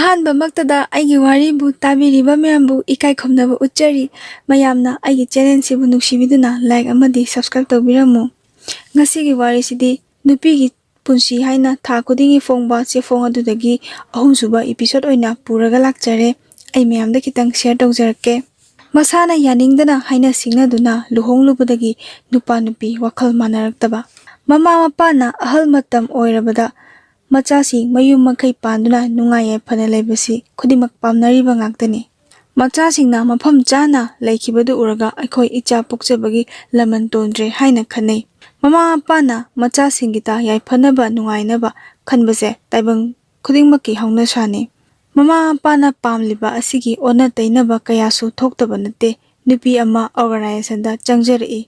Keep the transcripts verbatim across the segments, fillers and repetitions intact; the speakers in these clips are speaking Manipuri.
ꯑꯍꯥꯟꯕꯃꯛꯇꯗ ꯑꯩꯒꯤ ꯋꯥꯔꯤꯕꯨ ꯇꯥꯕꯤꯔꯤꯕ ꯃꯌꯥꯝꯕꯨ ꯏꯀꯥꯏ ꯈꯨꯝꯅꯕ ꯎꯠꯆꯔꯤ꯫ ꯃꯌꯥꯝꯅ ꯑꯩꯒꯤ ꯆꯦꯅꯦꯜꯁꯤꯕꯨ ꯅꯨꯡꯁꯤꯕꯤꯗꯨꯅ ꯂꯥꯏꯛ ꯑꯃꯗꯤ ꯁꯕꯁꯀ꯭ꯔꯥꯏꯕ ꯇꯧꯕꯤꯔꯝꯃꯨ꯫ ꯉꯁꯤꯒꯤ ꯋꯥꯔꯤꯁꯤꯗꯤ ꯅꯨꯄꯤꯒꯤ ꯄꯨꯟꯁꯤ ꯍꯥꯏꯅ ꯊꯥ ꯈꯨꯗꯤꯡꯒꯤ ꯐꯣꯡꯕ ꯆꯦꯐꯣꯡ ꯑꯗꯨꯗꯒꯤ ꯑꯍꯨꯝꯁꯨꯕ ꯏꯄꯤꯁꯣꯗ ꯑꯣꯏꯅ ꯄꯨꯔꯒ ꯂꯥꯛꯆꯔꯦ꯫ ꯑꯩ ꯃꯌꯥꯝꯗ ꯈꯤꯇꯪ ꯁꯤꯌꯔ ꯇꯧꯖꯔꯛꯀꯦ꯫ ꯃꯁꯥꯅ ꯌꯥꯅꯤꯡꯗꯅ ꯍꯥꯏꯅ ꯁꯤꯡꯅꯗꯨꯅ ꯂꯨꯍꯣꯡꯂꯨꯕꯗꯒꯤ ꯅꯨꯄꯥ ꯅꯨꯄꯤ ꯋꯥꯈꯜ ꯃꯥꯟꯅꯔꯛꯇꯕ꯫ ꯃꯃꯥ ꯃꯄꯥꯅ ꯑꯍꯜ ꯃꯇꯝ ꯑꯣꯏꯔꯕꯗ ꯃꯆꯥꯁꯤꯡ ꯃꯌꯨꯝ ꯃꯀꯩ ꯄꯥꯟꯗꯨꯅ ꯅꯨꯡꯉꯥꯏ ꯌꯥꯏꯐꯅ ꯂꯩꯕꯁꯤ ꯈꯨꯗꯤꯡꯃꯛ ꯄꯥꯝꯅꯔꯤꯕ ꯉꯥꯛꯇꯅꯤ꯫ ꯃꯆꯥꯁꯤꯡꯅ ꯃꯐꯝ ꯆꯥꯅ ꯂꯩꯈꯤꯕꯗꯨ ꯎꯔꯒ ꯑꯩꯈꯣꯏ ꯏꯆꯥ ꯄꯣꯛꯆꯕꯒꯤ ꯂꯃꯟ ꯇꯣꯟꯗ꯭ꯔꯦ ꯍꯥꯏꯅ ꯈꯟꯅꯩ꯫ ꯃꯃꯥ ꯃꯄꯥꯅ ꯃꯆꯥꯁꯤꯡꯒꯤꯗ ꯌꯥꯏꯐꯅꯕ ꯅꯨꯡꯉꯥꯏꯅꯕ ꯈꯟꯕꯁꯦ ꯇꯥꯏꯕꯪ ꯈꯨꯗꯤꯡꯃꯛꯀꯤ ꯍꯧꯅꯁꯥꯅꯤ꯫ ꯃꯃꯥ ꯃꯄꯥꯅ ꯄꯥꯝꯂꯤꯕ ꯑꯁꯤꯒꯤ ꯑꯣꯟꯅ ꯇꯩꯅꯕ ꯀꯌꯥꯁꯨ ꯊꯣꯛꯇꯕ ꯅꯠꯇꯦ꯫ ꯅꯨꯄꯤ ꯑꯃ ꯑꯣꯔꯒꯅꯥꯏꯖꯦꯁꯟꯗ ꯆꯪꯖꯔꯛꯏ꯫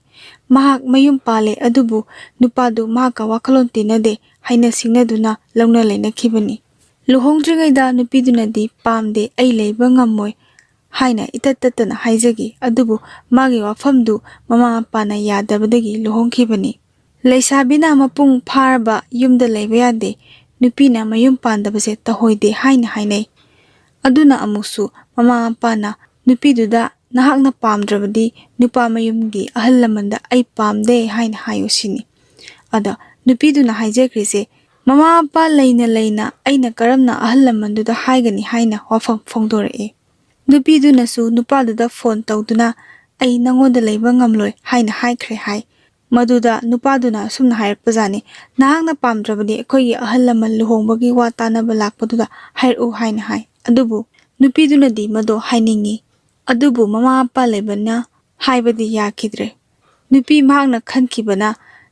ꯃꯍꯥꯛ ꯃꯌꯨꯝ ꯄꯥꯜꯂꯦ, ꯑꯗꯨꯕꯨ ꯅꯨꯄꯥꯗꯨ ꯃꯍꯥꯛꯀ ꯋꯥꯈꯜꯂꯣꯟ ꯇꯤꯟꯅꯗꯦ ꯍꯥꯏꯅ ꯁꯤꯡꯅꯗꯨꯅ ꯂꯧꯅ ꯂꯩꯅꯈꯤꯕꯅꯤ꯫ ꯂꯨꯍꯣꯡꯗ꯭ꯔꯤꯉꯩꯗ ꯅꯨꯄꯤꯗꯨꯅꯗꯤ "ꯄꯥꯝꯗꯦ, ꯑꯩ ꯂꯩꯕ ꯉꯝꯃꯣꯏ" ꯍꯥꯏꯅ ꯏꯇꯠ ꯇꯠꯇꯅ ꯍꯥꯏꯖꯈꯤ꯫ ꯑꯗꯨꯕꯨ ꯃꯥꯒꯤ ꯋꯥꯐꯝꯗꯨ ꯃꯃꯥ ꯃꯄꯥꯅ ꯌꯥꯗꯕꯗꯒꯤ ꯂꯨꯍꯣꯡꯈꯤꯕꯅꯤ꯫ ꯂꯩꯁꯥꯕꯤꯅ ꯃꯄꯨꯡ ꯐꯥꯔꯕ ꯌꯨꯝꯗ ꯂꯩꯕ ꯌꯥꯗꯦ, ꯅꯨꯄꯤꯅ ꯃꯌꯨꯝ ꯄꯥꯟꯗꯕꯁꯦ ꯇꯧꯍꯣꯏꯗꯦ ꯍꯥꯏꯅ ꯍꯥꯏꯅꯩ꯫ ꯑꯗꯨꯅ ꯑꯃꯨꯛꯁꯨ ꯃꯃꯥ ꯃꯄꯥꯅ ꯅꯨꯄꯤꯗꯨꯗ "ꯅꯍꯥꯛꯅ ꯄꯥꯝꯗ꯭ꯔꯕꯗꯤ ꯅꯨꯄꯥ ꯃꯌꯨꯝꯒꯤ ꯑꯍꯜ ꯂꯃꯟꯗ 'ꯑꯩ ꯄꯥꯝꯗꯦ' ꯍꯥꯏꯅ ꯍꯥꯏꯌꯨ" ꯁꯤꯅꯤ꯫ ꯑꯗ ꯅꯨꯄꯤꯗꯨꯅ ꯍꯥꯏꯖꯈ꯭ꯔꯤꯁꯦ, "ꯃꯃꯥ ꯃꯄꯥ ꯂꯩꯅ ꯂꯩꯅ ꯑꯩꯅ ꯀꯔꯝꯅ ꯑꯍꯜ ꯂꯃꯟꯗꯨꯗ ꯍꯥꯏꯒꯅꯤ?" ꯍꯥꯏꯅ ꯋꯥꯐꯝ ꯐꯣꯡꯗꯣꯔꯛꯑꯦ꯫ ꯅꯨꯄꯤꯗꯨꯅꯁꯨ ꯅꯨꯄꯥꯗꯨꯗ ꯐꯣꯟ ꯇꯧꯗꯨꯅ "ꯑꯩ ꯅꯉꯣꯟꯗ ꯂꯩꯕ ꯉꯝꯂꯣꯏ" ꯍꯥꯏꯅ ꯍꯥꯏꯈ꯭ꯔꯦ ꯍꯥꯏ꯫ ꯃꯗꯨꯗ ꯅꯨꯄꯥꯗꯨꯅ ꯑꯁꯨꯝꯅ ꯍꯥꯏꯔꯛꯄꯖꯥꯠꯅꯤ, "ꯅꯍꯥꯛꯅ ꯄꯥꯝꯗ꯭ꯔꯕꯗꯤ ꯑꯩꯈꯣꯏꯒꯤ ꯑꯍꯜ ꯂꯃꯟ ꯂꯨꯍꯣꯡꯕꯒꯤ ꯋꯥ ꯇꯥꯅꯕ ꯂꯥꯛꯄꯗꯨꯗ ꯍꯥꯏꯔꯛꯎ" ꯍꯥꯏꯅ ꯍꯥꯏ꯫ ꯑꯗꯨꯕꯨ ꯅꯨꯄꯤꯗꯨꯅꯗꯤ ꯃꯗꯣ ꯍꯥꯏꯅꯤꯡꯉꯤ꯫ ꯑꯗꯨꯕꯨ ꯃꯃꯥ ꯃꯄꯥ ꯂꯩꯕꯅ ꯍꯥꯏꯕꯗꯤ ꯌꯥꯈꯤꯗ꯭ꯔꯦ꯫ ꯅꯨꯄꯤ ꯃꯍꯥꯛꯅ ꯈꯟꯈꯤꯕꯅ,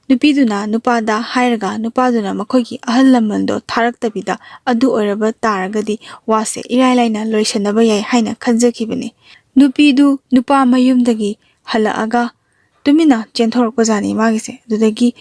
ꯅꯨꯄꯤꯗꯨꯅ ꯅꯨꯄꯥꯗ ꯍꯥꯏꯔꯒ ꯅꯨꯄꯥꯗꯨꯅ ꯃꯈꯣꯏꯒꯤ ꯑꯍꯜ ꯂꯃꯟꯗꯣ ꯊꯥꯔꯛꯇꯕꯤꯗ ꯑꯗꯨ ꯑꯣꯏꯔꯕ ꯇꯥꯔꯒꯗꯤ ꯋꯥꯁꯦ ꯏꯔꯥꯏ ꯂꯥꯏꯅ ꯂꯣꯏꯁꯤꯟꯅꯕ ꯌꯥꯏ ꯍꯥꯏꯅ ꯈꯟꯖꯈꯤꯕꯅꯤ꯫ ꯅꯨꯄꯤꯗꯨ ꯅꯨꯄꯥ ꯃꯌꯨꯝꯗꯒꯤ ꯍꯜꯂꯛꯑꯒ ꯇꯨꯃꯤꯟꯅ ꯆꯦꯟꯊꯣꯔꯛꯄꯖꯥꯠꯅꯤ ꯃꯥꯒꯤꯁꯦ꯫ ꯑꯗꯨꯗꯒꯤ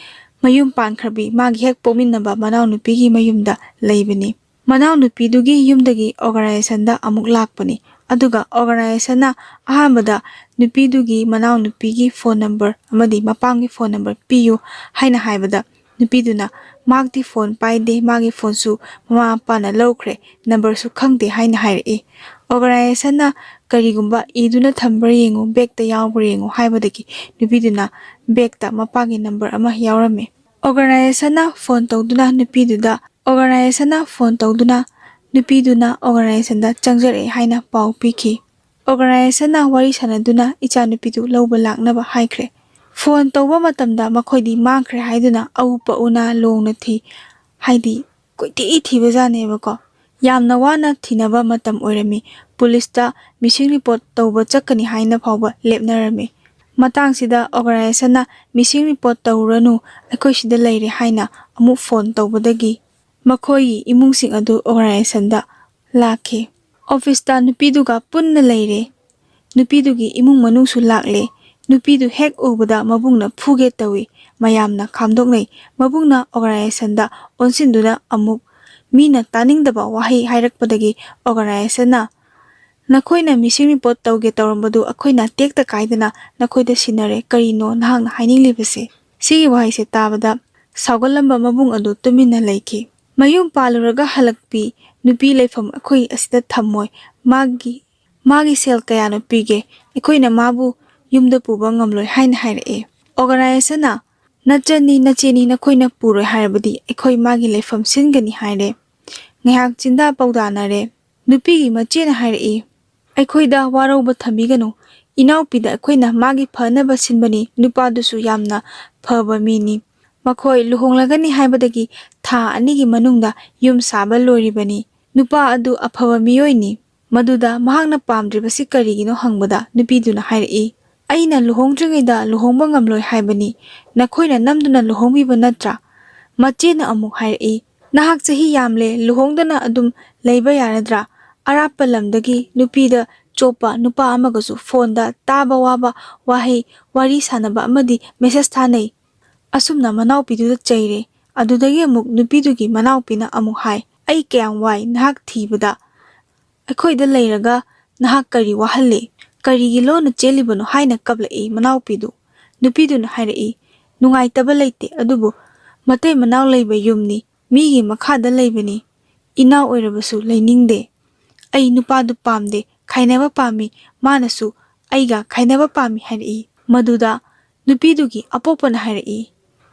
ꯃꯌꯨꯝ ꯄꯥꯟꯈ꯭ꯔꯕꯤ ꯃꯥꯒꯤ ꯍꯦꯛ ꯄꯣꯛꯃꯤꯟꯅꯕ ꯃꯅꯥꯎꯅꯨꯄꯤꯒꯤ ꯃꯌꯨꯝꯗ ꯂꯩꯕꯅꯤ꯫ ꯃꯅꯥꯎꯅꯨꯄꯤꯗꯨꯒꯤ ꯌꯨꯝꯗꯒꯤ ꯑꯣꯔꯒꯅꯥꯏꯖꯦꯁꯟꯗ ꯑꯃꯨꯛ ꯂꯥꯛꯄꯅꯤ꯫ ꯑꯗꯨꯒ ꯑꯣꯔꯒꯅꯥꯏꯖꯦꯁꯟꯅ ꯑꯍꯥꯟꯕꯗ ꯅꯨꯄꯤꯗꯨꯒꯤ ꯃꯅꯥꯎꯅꯨꯄꯤꯒꯤ ꯐꯣꯟ ꯅꯝꯕꯔ ꯑꯃꯗꯤ ꯃꯄꯥꯝꯒꯤ ꯐꯣꯟ ꯅꯝꯕꯔ ꯄꯤꯌꯨ ꯍꯥꯏꯅ ꯍꯥꯏꯕꯗ, ꯅꯨꯄꯤꯗꯨꯅ, "ꯃꯍꯥꯛꯇꯤ ꯐꯣꯟ ꯄꯥꯏꯗꯦ, ꯃꯥꯒꯤ ꯐꯣꯟꯁꯨ ꯃꯃꯥ ꯃꯄꯥꯅ ꯂꯧꯈ꯭ꯔꯦ, ꯅꯝꯕꯔꯁꯨ ꯈꯪꯗꯦ" ꯍꯥꯏꯅ ꯍꯥꯏꯔꯛꯏ꯫ ꯑꯣꯔꯒꯅꯥꯏꯖꯦꯁꯟꯅ, "ꯀꯔꯤꯒꯨꯝꯕ ꯏꯗꯨꯅ ꯊꯝꯕ꯭ꯔꯥ ꯌꯦꯡꯉꯨ, ꯕꯦꯒꯇ ꯌꯥꯎꯕ꯭ꯔꯥ ꯌꯦꯡꯉꯨ" ꯍꯥꯏꯕꯗꯒꯤ ꯅꯨꯄꯤꯗꯨꯅ ꯕꯦꯒꯇ ꯃꯄꯥꯒꯤ ꯅꯝꯕꯔ ꯑꯃ ꯌꯥꯎꯔꯝꯃꯤ꯫ ꯑꯣꯔꯒꯅꯥꯏꯖꯦꯁꯟꯅ ꯐꯣꯟ ꯇꯧꯗꯨꯅ ꯅꯨꯄꯤꯗꯨꯗ, ꯑꯣꯔꯒꯅꯥꯏꯖꯦꯁꯟꯅ ꯐꯣꯟ ꯇꯧꯗꯨꯅ ꯅꯨꯄꯤꯗꯨꯅ ꯑꯣꯔꯒꯅꯥꯏꯖꯦꯁꯟꯗ ꯆꯪꯖꯔꯛꯑꯦ ꯍꯥꯏꯅ ꯄꯥꯎ ꯄꯤꯈꯤ꯫ ꯑꯣꯔꯒꯅꯥꯏꯖꯦꯁꯟꯅ ꯋꯥꯔꯤ ꯁꯥꯟꯅꯗꯨꯅ ꯏꯆꯥꯅꯨꯄꯤꯗꯨ ꯂꯧꯕ ꯂꯥꯛꯅꯕ ꯍꯥꯏꯈ꯭ꯔꯦ꯫ ꯐꯣꯟ ꯇꯧꯕ ꯃꯇꯝꯗ ꯃꯈꯣꯏꯗꯤ ꯃꯥꯡꯈ꯭ꯔꯦ ꯍꯥꯏꯗꯨꯅ ꯑꯎ ꯄꯛꯎꯅ ꯂꯣꯡꯅ ꯊꯤ, ꯍꯥꯏꯗꯤ ꯀꯣꯏꯊꯤ ꯊꯤꯕꯖꯥꯠꯅꯦꯕꯀꯣ꯫ ꯌꯥꯝꯅ ꯋꯥꯅ ꯊꯤꯅꯕ ꯃꯇꯝ ꯑꯣꯏꯔꯝꯃꯤ꯫ ꯄꯨꯂꯤꯁꯇ ꯃꯤꯁꯤꯡ ꯔꯤꯄꯣꯔꯠ ꯇꯧꯕ ꯆꯠꯀꯅꯤ ꯍꯥꯏꯅ ꯐꯥꯎꯕ ꯂꯦꯞꯅꯔꯝꯃꯤ꯫ ꯃꯇꯥꯡꯁꯤꯗ ꯑꯣꯔꯒꯅꯥꯏꯖꯦꯁꯟꯅ "ꯃꯤꯁꯤꯡ ꯔꯤꯄꯣꯔꯠ ꯇꯧꯔꯨꯔꯅꯨ, ꯑꯩꯈꯣꯏ ꯁꯤꯗ ꯂꯩꯔꯦ" ꯍꯥꯏꯅ ꯑꯃꯨꯛ ꯐꯣꯟ ꯇꯧꯕꯗꯒꯤ ꯃꯈꯣꯏꯒꯤ ꯏꯃꯨꯡꯁꯤꯡ ꯑꯗꯨ ꯑꯣꯔꯒꯅꯥꯏꯖꯦꯁꯟꯗ ꯂꯥꯛꯈꯤ꯫ ꯑꯣꯐꯤꯁꯇ ꯅꯨꯄꯤꯗꯨꯒ ꯄꯨꯟꯅ ꯂꯩꯔꯦ꯫ ꯅꯨꯄꯤꯗꯨꯒꯤ ꯏꯃꯨꯡ ꯃꯅꯨꯡꯁꯨ ꯂꯥꯛꯂꯦ꯫ ꯅꯨꯄꯤꯗꯨ ꯍꯦꯛ ꯎꯕꯗ ꯃꯕꯨꯡꯅ ꯐꯨꯒꯦ ꯇꯧꯏ꯫ ꯃꯌꯥꯝꯅ ꯈꯥꯝꯗꯣꯛꯅꯩ꯫ ꯃꯕꯨꯡꯅ ꯑꯣꯔꯒꯅꯥꯏꯖꯦꯁꯟꯗ ꯑꯣꯟꯁꯤꯟꯗꯨꯅ ꯑꯃꯨꯛ ꯃꯤꯅ ꯇꯥꯅꯤꯡꯗꯕ ꯋꯥꯍꯩ ꯍꯥꯏꯔꯛꯄꯗꯒꯤ ꯑꯣꯔꯒꯅꯥꯏꯖꯦꯁꯟꯅ, "ꯅꯈꯣꯏꯅ ꯃꯤꯁꯤꯡ ꯔꯤꯄꯣꯔꯠ ꯇꯧꯒꯦ ꯇꯧꯔꯝꯕꯗꯨ ꯑꯩꯈꯣꯏꯅ ꯇꯦꯛꯇ ꯀꯥꯏꯗꯅ ꯅꯈꯣꯏꯗ ꯁꯤꯟꯅꯔꯦ, ꯀꯔꯤꯅꯣ ꯅꯍꯥꯛꯅ ꯍꯥꯏꯅꯤꯡꯂꯤꯕꯁꯦ?" ꯁꯤꯒꯤ ꯋꯥꯍꯩꯁꯦ ꯇꯥꯕꯗ ꯁꯥꯎꯒꯠꯂꯝꯕ ꯃꯕꯨꯡ ꯑꯗꯨ ꯇꯨꯃꯤꯟꯅ ꯂꯩꯈꯤ꯫ "ꯃꯌꯨꯝ ꯄꯥꯜꯂꯨꯔꯒ ꯍꯜꯂꯛꯄꯤ ꯅꯨꯄꯤ ꯂꯩꯐꯝ ꯑꯩꯈꯣꯏ ꯑꯁꯤꯗ ꯊꯝꯃꯣꯏ꯫ ꯃꯥꯒꯤ, ꯃꯥꯒꯤ ꯁꯦꯜ ꯀꯌꯥꯅꯣ ꯄꯤꯒꯦ? ꯑꯩꯈꯣꯏꯅ ꯃꯥꯕꯨ ꯌꯨꯝꯗ ꯄꯨꯕ ꯉꯝꯂꯣꯏ" ꯍꯥꯏꯅ ꯍꯥꯏꯔꯛꯑꯦ꯫ ꯑꯣꯔꯒꯅꯥꯏꯖꯦꯁꯟꯅ, "ꯅꯆꯟꯅꯤ, ꯅꯆꯦꯅꯤ, ꯅꯈꯣꯏꯅ ꯄꯨꯔꯣꯏ ꯍꯥꯏꯔꯕꯗꯤ ꯑꯩꯈꯣꯏ ꯃꯥꯒꯤ ꯂꯩꯐꯝ ꯁꯤꯟꯒꯅꯤ" ꯍꯥꯏꯔꯦ꯫ ꯉꯥꯏꯍꯥꯛ ꯆꯤꯟꯗꯥ ꯄꯥꯎꯗꯥꯅꯔꯦ꯫ ꯅꯨꯄꯤꯒꯤ ꯃꯆꯦꯅ ꯍꯥꯏꯔꯛꯏ, "ꯑꯩꯈꯣꯏꯗ ꯋꯥꯔꯧꯕ ꯊꯝꯕꯤꯒꯅꯨ꯫ ꯏꯅꯥꯎꯄꯤꯗ ꯑꯩꯈꯣꯏꯅ ꯃꯥꯒꯤ ꯐꯅꯕ ꯁꯤꯟꯕꯅꯤ꯫ ꯅꯨꯄꯥꯗꯨꯁꯨ ꯌꯥꯝꯅ ꯐꯕ ꯃꯤꯅꯤ꯫ ꯃꯈꯣꯏ ꯂꯨꯍꯣꯡꯂꯒꯅꯤ ꯍꯥꯏꯕꯗꯒꯤ ꯊꯥ ꯑꯅꯤꯒꯤ ꯃꯅꯨꯡꯗ ꯌꯨꯝ ꯁꯥꯕ ꯂꯣꯏꯔꯤꯕꯅꯤ꯫ ꯅꯨꯄꯥ ꯑꯗꯨ ꯑꯐꯕ ꯃꯤꯑꯣꯏꯅꯤ꯫ ꯃꯗꯨꯗ ꯃꯍꯥꯛꯅ ꯄꯥꯝꯗ꯭ꯔꯤꯕꯁꯤ ꯀꯔꯤꯒꯤꯅꯣ?" ꯍꯪꯕꯗ ꯅꯨꯄꯤꯗꯨꯅ ꯍꯥꯏꯔꯛꯏ, "ꯑꯩꯅ ꯂꯨꯍꯣꯡꯗ꯭ꯔꯤꯉꯩꯗ ꯂꯨꯍꯣꯡꯕ ꯉꯝꯂꯣꯏ ꯍꯥꯏꯕꯅꯤ꯫ ꯅꯈꯣꯏꯅ ꯅꯝꯗꯨꯅ ꯂꯨꯍꯣꯡꯕꯤꯕ ꯅꯠꯇ꯭ꯔꯥ?" ꯃꯆꯦꯅ ꯑꯃꯨꯛ ꯍꯥꯏꯔꯛꯏ, "ꯅꯍꯥꯛ ꯆꯍꯤ ꯌꯥꯝꯂꯦ, ꯂꯨꯍꯣꯡꯗꯅ ꯑꯗꯨꯝ ꯂꯩꯕ ꯌꯥꯔꯗ꯭ꯔꯥ?" ꯑꯔꯥꯞꯄ ꯂꯝꯗꯒꯤ ꯅꯨꯄꯤꯗ ꯆꯣꯞꯄ ꯅꯨꯄꯥ ꯑꯃꯒꯁꯨ ꯐꯣꯟꯗ ꯇꯥꯕ ꯋꯥꯕ ꯋꯥꯍꯩ, ꯋꯥꯔꯤ ꯁꯥꯟꯅꯕ ꯑꯃꯗꯤ ꯃꯦꯁꯦꯖ ꯊꯥꯅꯩ꯫ ꯑꯁꯨꯝꯅ ꯃꯅꯥꯎꯄꯤꯗꯨꯗ ꯆꯩꯔꯦ꯫ ꯑꯗꯨꯗꯒꯤ ꯑꯃꯨꯛ ꯅꯨꯄꯤꯗꯨꯒꯤ ꯃꯅꯥꯎꯄꯤꯅ ꯑꯃꯨꯛ ꯍꯥꯏ, "ꯑꯩ ꯀꯌꯥꯝ ꯋꯥꯏ ꯅꯍꯥꯛ ꯊꯤꯕꯗ꯫ ꯑꯩꯈꯣꯏꯗ ꯂꯩꯔꯒ ꯅꯍꯥꯛ ꯀꯔꯤ ꯋꯥꯍꯜꯂꯤ? ꯀꯔꯤꯒꯤ ꯂꯣꯟꯅ ꯆꯦꯜꯂꯤꯕꯅꯣ?" ꯍꯥꯏꯅ ꯀꯞꯂꯛꯏ ꯃꯅꯥꯎꯄꯤꯗꯨ꯫ ꯅꯨꯄꯤꯗꯨꯅ ꯍꯥꯏꯔꯛꯏ, "ꯅꯨꯡꯉꯥꯏꯇꯕ ꯂꯩꯇꯦ, ꯑꯗꯨꯕꯨ ꯃꯇꯩ ꯃꯅꯥꯎ ꯂꯩꯕ ꯌꯨꯝꯅꯤ, ꯃꯤꯒꯤ ꯃꯈꯥꯗ ꯂꯩꯕꯅꯤ, ꯏꯅꯥꯎ ꯑꯣꯏꯔꯕꯁꯨ ꯂꯩꯅꯤꯡꯗꯦ꯫ ꯑꯩ ꯅꯨꯄꯥꯗꯨ ꯄꯥꯝꯗꯦ, ꯈꯥꯏꯅꯕ ꯄꯥꯝꯃꯤ, ꯃꯥꯅꯁꯨ ꯑꯩꯒ ꯈꯥꯏꯅꯕ ꯄꯥꯝꯃꯤ ꯍꯥꯏꯔꯛꯏ꯫ ꯃꯗꯨꯗ ꯅꯨꯄꯤꯗꯨꯒꯤ ꯑꯄꯣꯛꯄꯅ ꯍꯥꯏꯔꯛꯏ,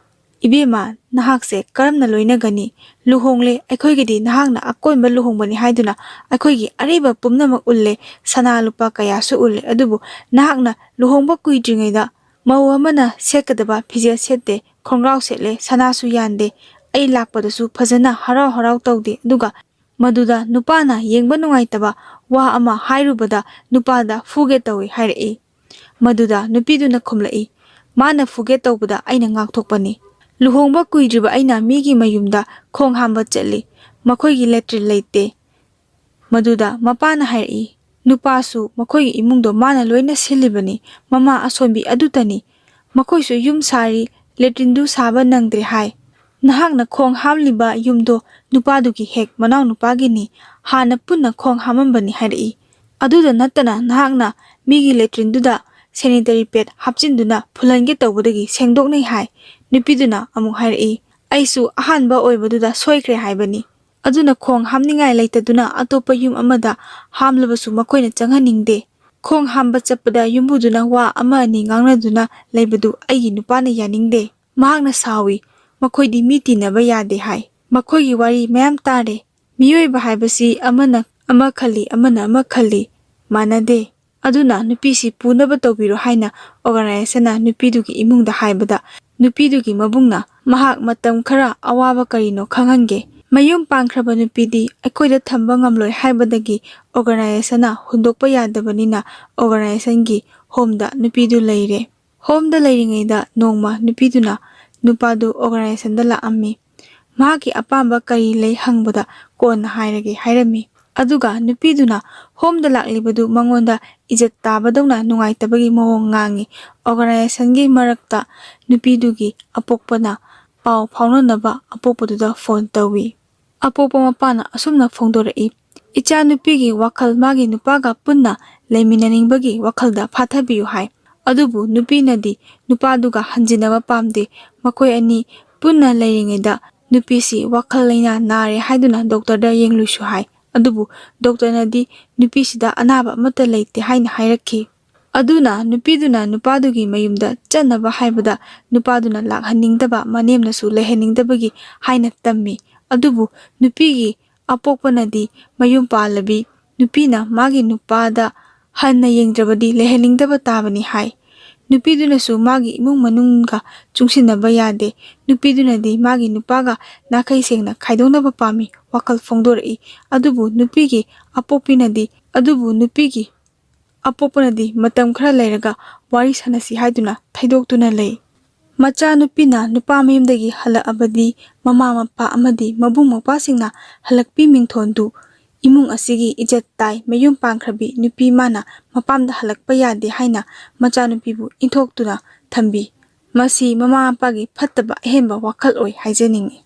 "ꯏꯕꯦꯝꯃ, ꯅꯍꯥꯛꯁꯦ ꯀꯔꯝꯅ ꯂꯣꯏꯅꯒꯅꯤ? ꯂꯨꯍꯣꯡꯂꯦ, ꯑꯩꯈꯣꯏꯒꯤꯗꯤ ꯅꯍꯥꯛꯅ ꯑꯀꯣꯟꯕ ꯂꯨꯍꯣꯡꯕꯅꯤ ꯍꯥꯏꯗꯨꯅ ꯑꯩꯈꯣꯏꯒꯤ ꯑꯔꯩꯕ ꯄꯨꯝꯅꯃꯛ ꯎꯜꯂꯦ, ꯁꯅꯥ ꯂꯨꯄꯥ ꯀꯌꯥꯁꯨ ꯎꯜꯂꯦ, ꯑꯗꯨꯕꯨ ꯅꯍꯥꯛꯅ ꯂꯨꯍꯣꯡꯕ ꯀꯨꯏꯗ꯭ꯔꯤꯉꯩꯗ ꯃꯧ ꯑꯃꯅ ꯁꯦꯠꯀꯗꯕ ꯐꯤꯖꯦꯠ ꯁꯦꯠꯇꯦ, ꯈꯣꯡꯒ꯭ꯔꯥꯎ ꯁꯦꯠꯂꯦ, ꯁꯅꯥꯁꯨ ꯌꯥꯟꯗꯦ, ꯑꯩ ꯂꯥꯛꯄꯗꯁꯨ ꯐꯖꯅ ꯍꯔꯥꯎ ꯍꯔꯥꯎ ꯇꯧꯗꯦ, ꯑꯗꯨꯒ ꯃꯗꯨꯗ ꯅꯨꯄꯥꯅ ꯌꯦꯡꯕ ꯅꯨꯡꯉꯥꯏꯇꯕ ꯋꯥ ꯑꯃ ꯍꯥꯏꯔꯨꯕꯗ ꯅꯨꯄꯥꯗ ꯐꯨꯒꯦ ꯇꯧꯏ" ꯍꯥꯏꯔꯛꯏ꯫ ꯃꯗꯨꯗ ꯅꯨꯄꯤꯗꯨꯅ ꯈꯨꯝꯂꯛꯏ, "ꯃꯥꯅ ꯐꯨꯒꯦ ꯇꯧꯕꯗ ꯑꯩꯅ ꯉꯥꯛꯊꯣꯛꯄꯅꯤ꯫ ꯂꯨꯍꯣꯡꯕ ꯀꯨꯏꯗ꯭ꯔꯤꯕ ꯑꯩꯅ ꯃꯤꯒꯤ ꯃꯌꯨꯝꯗ ꯈꯣꯡ ꯍꯥꯝꯕ ꯆꯠꯂꯤ, ꯃꯈꯣꯏꯒꯤ ꯂꯦꯇ꯭ꯔꯤꯟ ꯂꯩꯇꯦ"꯫ ꯃꯗꯨꯗ ꯃꯄꯥꯅ ꯍꯥꯏꯔꯛꯏ, "ꯅꯨꯄꯥꯁꯨ ꯃꯈꯣꯏꯒꯤ ꯏꯃꯨꯡꯗꯣ ꯃꯥꯅ ꯂꯣꯏꯅ ꯁꯤꯜꯂꯤꯕꯅꯤ, ꯃꯃꯥ ꯑꯁꯣꯟꯕꯤ ꯑꯗꯨꯇꯅꯤ꯫ ꯃꯈꯣꯏꯁꯨ ꯌꯨꯝ ꯁꯥꯔꯤ, ꯂꯦꯇ꯭ꯔꯤꯟꯗꯨ ꯁꯥꯕ ꯅꯪꯗ꯭ꯔꯦ" ꯍꯥꯏ꯫ "ꯅꯍꯥꯛꯅ ꯈꯣꯡ ꯍꯥꯝꯂꯤꯕ ꯌꯨꯝꯗꯣ ꯅꯨꯄꯥꯗꯨꯒꯤ ꯍꯦꯛ ꯃꯅꯥꯎ ꯅꯨꯄꯥꯒꯤꯅꯤ, ꯍꯥꯟꯅ ꯄꯨꯟꯅ ꯈꯣꯡ ꯍꯥꯝꯃꯝꯕꯅꯤ" ꯍꯥꯏꯔꯛꯏ꯫ "ꯑꯗꯨꯗ ꯅꯠꯇꯅ ꯅꯍꯥꯛꯅ ꯃꯤꯒꯤ ꯂꯦꯇ꯭ꯔꯤꯟꯗꯨꯗ ꯁꯦꯅꯤꯇꯔꯤ ꯄꯦꯗ ꯍꯥꯞꯆꯤꯟꯗꯨꯅ ꯐꯨꯜꯍꯟꯒꯦ ꯇꯧꯕꯗꯒꯤ ꯁꯦꯡꯗꯣꯛꯅꯩ" ꯍꯥꯏ꯫ ꯅꯨꯄꯤꯗꯨꯅ ꯑꯃꯨꯛ ꯍꯥꯏꯔꯛꯏ, "ꯑꯩꯁꯨ ꯑꯍꯥꯟꯕ ꯑꯣꯏꯕꯗꯨꯗ ꯁꯣꯏꯈ꯭ꯔꯦ ꯍꯥꯏꯕꯅꯤ꯫ ꯑꯗꯨꯅ ꯈꯣꯡ ꯍꯥꯝꯅꯤꯡꯉꯥꯏ ꯂꯩꯇꯗꯨꯅ ꯑꯇꯣꯞꯄ ꯌꯨꯝ ꯑꯃꯗ ꯍꯥꯝꯂꯕꯁꯨ ꯃꯈꯣꯏꯅ ꯆꯪꯍꯟꯅꯤꯡꯗꯦ꯫ ꯈꯣꯡ ꯍꯥꯝꯕ ꯆꯠꯄꯗ ꯌꯨꯝꯕꯨꯗꯨꯅ ꯋꯥ ꯑꯃ ꯑꯅꯤ ꯉꯥꯡꯅꯗꯨꯅ ꯂꯩꯕꯗꯨ ꯑꯩꯒꯤ ꯅꯨꯄꯥꯅ ꯌꯥꯅꯤꯡꯗꯦ꯫ ꯃꯍꯥꯛꯅ ꯁꯥꯎꯏ, 'ꯃꯈꯣꯏꯗꯤ ꯃꯤ ꯇꯤꯟꯅꯕ ꯌꯥꯗꯦ' ꯍꯥꯏ꯫ ꯃꯈꯣꯏꯒꯤ ꯋꯥꯔꯤ ꯃꯌꯥꯝ ꯇꯥꯔꯦ꯫ ꯃꯤꯑꯣꯏꯕ ꯍꯥꯏꯕꯁꯤ ꯑꯃꯅ ꯑꯃ ꯈꯜꯂꯤ, ꯑꯃꯅ ꯑꯃ ꯈꯜꯂꯤ, ꯃꯥꯟꯅꯗꯦ꯫ ꯑꯗꯨꯅ ꯅꯨꯄꯤꯁꯤ ꯄꯨꯅꯕ ꯇꯧꯕꯤꯔꯣ" ꯍꯥꯏꯅ ꯑꯣꯔꯒꯅꯥꯏꯖꯦꯁꯟꯅ ꯅꯨꯄꯤꯗꯨꯒꯤ ꯏꯃꯨꯡꯗ ꯍꯥꯏꯕꯗ, ꯅꯨꯄꯤꯗꯨꯒꯤ ꯃꯕꯨꯡꯅ ꯃꯍꯥꯛ ꯃꯇꯝ ꯈꯔ ꯑꯋꯥꯕ ꯀꯔꯤꯅꯣ ꯈꯪꯍꯟꯒꯦ꯫ ꯃꯌꯨꯝ ꯄꯥꯟꯈ꯭ꯔꯕ ꯅꯨꯄꯤꯗꯤ ꯑꯩꯈꯣꯏꯗ ꯊꯝꯕ ꯉꯝꯂꯣꯏ ꯍꯥꯏꯕꯗꯒꯤ ꯑꯣꯔꯒꯅꯥꯏꯖꯦꯁꯟꯅ ꯍꯨꯟꯗꯣꯛꯄ ꯌꯥꯗꯕꯅꯤꯅ ꯑꯣꯔꯒꯅꯥꯏꯖꯦꯁꯟꯒꯤ ꯍꯣꯝꯗ ꯅꯨꯄꯤꯗꯨ ꯂꯩꯔꯦ꯫ ꯍꯣꯝꯗ ꯂꯩꯔꯤꯉꯩꯗ ꯅꯣꯡꯃ ꯅꯨꯄꯤꯗꯨꯅ ꯅꯨꯄꯥꯗꯨ ꯑꯣꯔꯒꯅꯥꯏꯖꯦꯁꯟꯗ ꯂꯥꯛꯑꯝꯃꯤ꯫ ꯃꯍꯥꯛꯀꯤ ꯑꯄꯥꯝꯕ ꯀꯔꯤ ꯂꯩ ꯍꯪꯕꯗ ꯀꯣꯟꯅ ꯍꯥꯏꯔꯒꯦ ꯍꯥꯏꯔꯝꯃꯤ꯫ ꯑꯗꯨꯒ ꯅꯨꯄꯤꯗꯨꯅ ꯍꯣꯝꯗ ꯂꯥꯛꯂꯤꯕꯗꯨ ꯃꯉꯣꯟꯗ ꯏꯖꯠ ꯇꯥꯕꯗꯧꯅ ꯅꯨꯡꯉꯥꯏꯇꯕꯒꯤ ꯃꯑꯣꯡ ꯉꯥꯡꯉꯤ꯫ ꯑꯣꯔꯒꯅꯥꯏꯖꯦꯁꯟꯒꯤ ꯃꯔꯛꯇ ꯅꯨꯄꯤꯗꯨꯒꯤ ꯑꯄꯣꯛꯄꯅ ꯄꯥꯎ ꯐꯥꯎꯅꯅꯕ ꯑꯄꯣꯛꯄꯗꯨꯗ ꯐꯣꯟ ꯇꯧꯏ꯫ ꯑꯄꯣꯛꯄ ꯃꯄꯥꯅ ꯑꯁꯨꯝꯅ ꯐꯣꯡꯗꯣꯔꯛꯏ, "ꯏꯆꯥꯅꯨꯄꯤꯒꯤ ꯋꯥꯈꯜ ꯃꯥꯒꯤ ꯅꯨꯄꯥꯒ ꯄꯨꯟꯅ ꯂꯩꯃꯤꯟꯅꯅꯤꯡꯕꯒꯤ ꯋꯥꯈꯜꯗ ꯐꯥꯊꯕꯤꯌꯨ" ꯍꯥꯏ꯫ ꯑꯗꯨꯕꯨ ꯅꯨꯄꯤꯅꯗꯤ ꯅꯨꯄꯥꯗꯨꯒ ꯍꯟꯖꯤꯟꯅꯕ ꯄꯥꯝꯗꯦ꯫ ꯃꯈꯣꯏ ꯑꯅꯤ ꯄꯨꯟꯅ ꯂꯩꯔꯤꯉꯩꯗ ꯅꯨꯄꯤꯁꯤ ꯋꯥꯈꯜ ꯂꯩꯅꯥ ꯅꯥꯔꯦ ꯍꯥꯏꯗꯨꯅ ꯗꯣꯛꯇꯔꯗ ꯌꯦꯡꯂꯨꯁꯨ ꯍꯥꯏ꯫ ꯑꯗꯨꯕꯨ ꯗꯣꯛꯇꯔꯅꯗꯤ ꯅꯨꯄꯤꯁꯤꯗ ꯑꯅꯥꯕ ꯑꯃꯠꯇ ꯂꯩꯇꯦ ꯍꯥꯏꯅ ꯍꯥꯏꯔꯛꯈꯤ꯫ ꯑꯗꯨꯅ ꯅꯨꯄꯤꯗꯨꯅ ꯅꯨꯄꯥꯗꯨꯒꯤ ꯃꯌꯨꯝꯗ ꯆꯠꯅꯕ ꯍꯥꯏꯕꯗ ꯅꯨꯄꯥꯗꯨꯅ ꯂꯥꯛꯍꯟꯅꯤꯡꯗꯕ, ꯃꯅꯦꯝꯅꯁꯨ ꯂꯩꯍꯟꯅꯤꯡꯗꯕꯒꯤ ꯍꯥꯏꯅ ꯇꯝꯃꯤ꯫ ꯑꯗꯨꯕꯨ ꯅꯨꯄꯤꯒꯤ ꯑꯄꯣꯛꯄꯅꯗꯤ ꯃꯌꯨꯝ ꯄꯥꯜꯂꯕꯤ ꯅꯨꯄꯤꯅ ꯃꯥꯒꯤ ꯅꯨꯄꯥꯗ ꯍꯟꯅ ꯌꯦꯡꯗ꯭ꯔꯕꯗꯤ ꯂꯩꯍꯟꯅꯤꯡꯗꯕ ꯇꯥꯕꯅꯤ ꯍꯥꯏ꯫ ꯅꯨꯄꯤꯗꯨꯅꯁꯨ ꯃꯥꯒꯤ ꯏꯃꯨꯡ ꯃꯅꯨꯡꯒ ꯆꯨꯡꯁꯤꯟꯅꯕ ꯌꯥꯗꯦ꯫ ꯅꯨꯄꯤꯗꯨꯅꯗꯤ ꯃꯥꯒꯤ ꯅꯨꯄꯥꯒ ꯅꯥꯈꯩ ꯁꯦꯡꯅ ꯈꯥꯏꯗꯣꯛꯅꯕ ꯄꯥꯝꯃꯤ ꯋꯥꯈꯜ ꯐꯣꯡꯗꯣꯔꯛꯏ꯫ ꯑꯗꯨꯕꯨ ꯅꯨꯄꯤꯒꯤ ꯑꯄꯣꯛꯄꯤꯅꯗꯤ, ꯑꯗꯨꯕꯨ ꯅꯨꯄꯤꯒꯤ ꯑꯄꯣꯛꯄꯅꯗꯤ ꯃꯇꯝ ꯈꯔ ꯂꯩꯔꯒ ꯋꯥꯔꯤ ꯁꯥꯟꯅꯁꯤ ꯍꯥꯏꯗꯨꯅ ꯊꯩꯗꯣꯛꯇꯨꯅ ꯂꯩ꯫ ꯃꯆꯥꯅꯨꯄꯤꯅ ꯅꯨꯄꯥ ꯃꯌꯨꯝꯗꯒꯤ ꯍꯜꯂꯛꯑꯕꯗꯤ ꯃꯃꯥ ꯃꯄꯥ ꯑꯃꯗꯤ ꯃꯕꯨꯡ ꯃꯧꯄ꯭ꯋꯥꯁꯤꯡꯅ ꯍꯜꯂꯛꯄꯤ ꯃꯤꯡꯊꯣꯟꯗꯨ ꯏꯃꯨꯡ ꯑꯁꯤꯒꯤ ꯏꯖꯠ ꯇꯥꯏ, ꯃꯌꯨꯝ ꯄꯥꯟꯈ꯭ꯔꯕꯤ ꯅꯨꯄꯤ ꯃꯥꯅ ꯃꯄꯥꯝꯗ ꯍꯜꯂꯛꯄ ꯌꯥꯗꯦ ꯍꯥꯏꯅ ꯃꯆꯥꯅꯨꯄꯤꯕꯨ ꯏꯟꯊꯣꯛꯇꯨꯅ ꯊꯝꯕꯤ꯫ ꯃꯁꯤ ꯃꯃꯥ ꯃꯄꯥꯒꯤ ꯐꯠꯇꯕ ꯑꯍꯦꯟꯕ ꯋꯥꯈꯜ ꯑꯣꯏ ꯍꯥꯏꯖꯅꯤꯡꯏ꯫